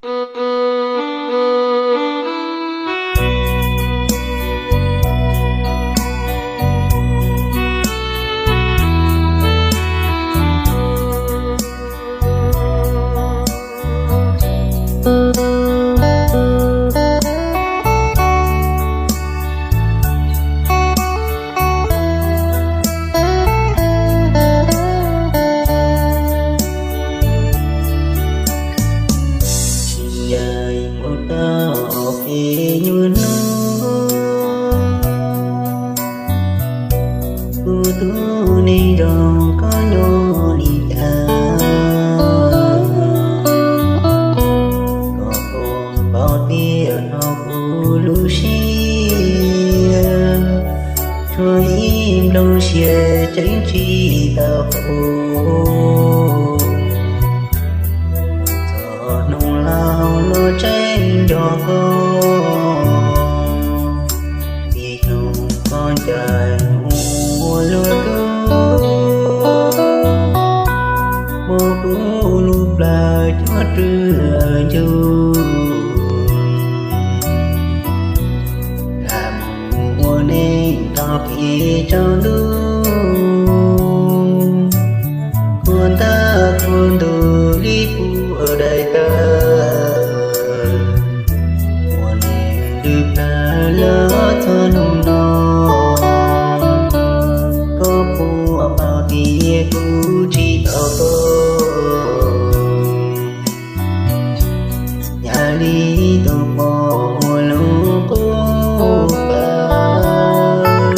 Tsis ncaim mus tau kev nyuaj hnub, kuv tus neeg nrog koj nyob li cas, koj puas paub tias thaum kuv lub siab tshuav ib nplooj siab tseem tsis tau qub. Txog hnub laus los tseem nco koj, txij hnub koj ncaim mus ua luag tub, muab kuv lub plawv coj rwg ncu, lam mus ua neej tau kev tsaus ntuj, khuav ntaj khuav ntuj li puag daim tawv, ua neej lwm plawv los txog hnub no, koj puas paub tias kuv tsis tau koj, yam li tus poj muag lub qub pawv,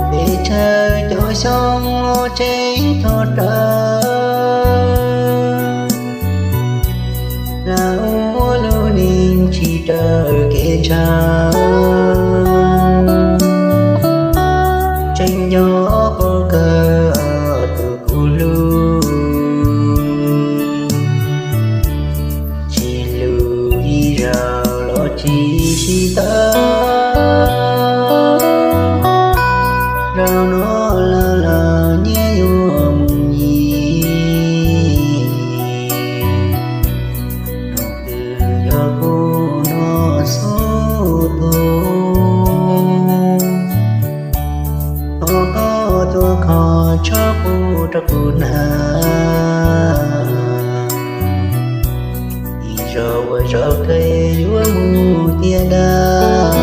pes tsawg cov xyoo los tseem tho rawv, lam ua lub neej tsis raws kev ntshaw, tseem nco qub kawg tus kuv hlub, tsis hlub ib zaug los tsis sib tawv, zaum no lawm los nyias yuav mus nyias, nug twg yog kuv no xub tus, thov koj tuaj kho tshaj qub rau kuv hnav, ib zaug ua zaum kev yuav mus tiag dab.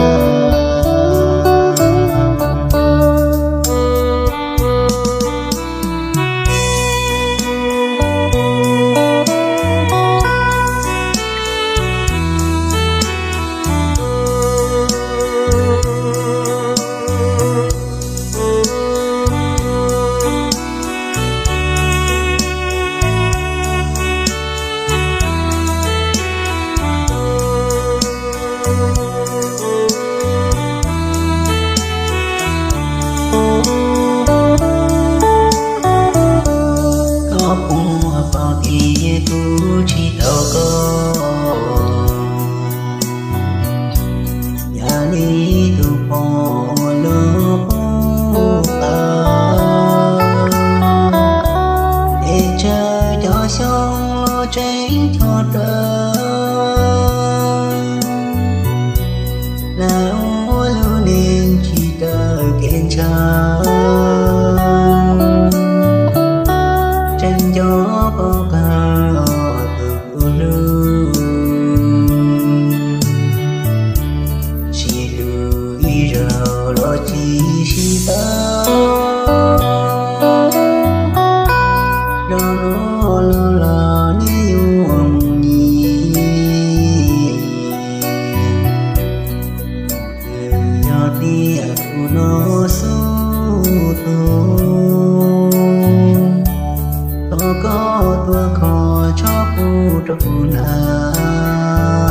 Koj puas paub tias kuv tsis tau koj, yam li tus poj muag lub qub pawv, pes tsawg cov xyoo los tseem tho rawv, lam ua lub neej tsis raws kev ntshaw, tseem nco qub kawg tus kuv hlub, tsis hlub ib zaug los tsis sib tawv, zaum no lawm los nyias yuav mus nyias, yog tias kuv no xub tus, thov koj tuaj kho tshaj qub rau kuv hnav,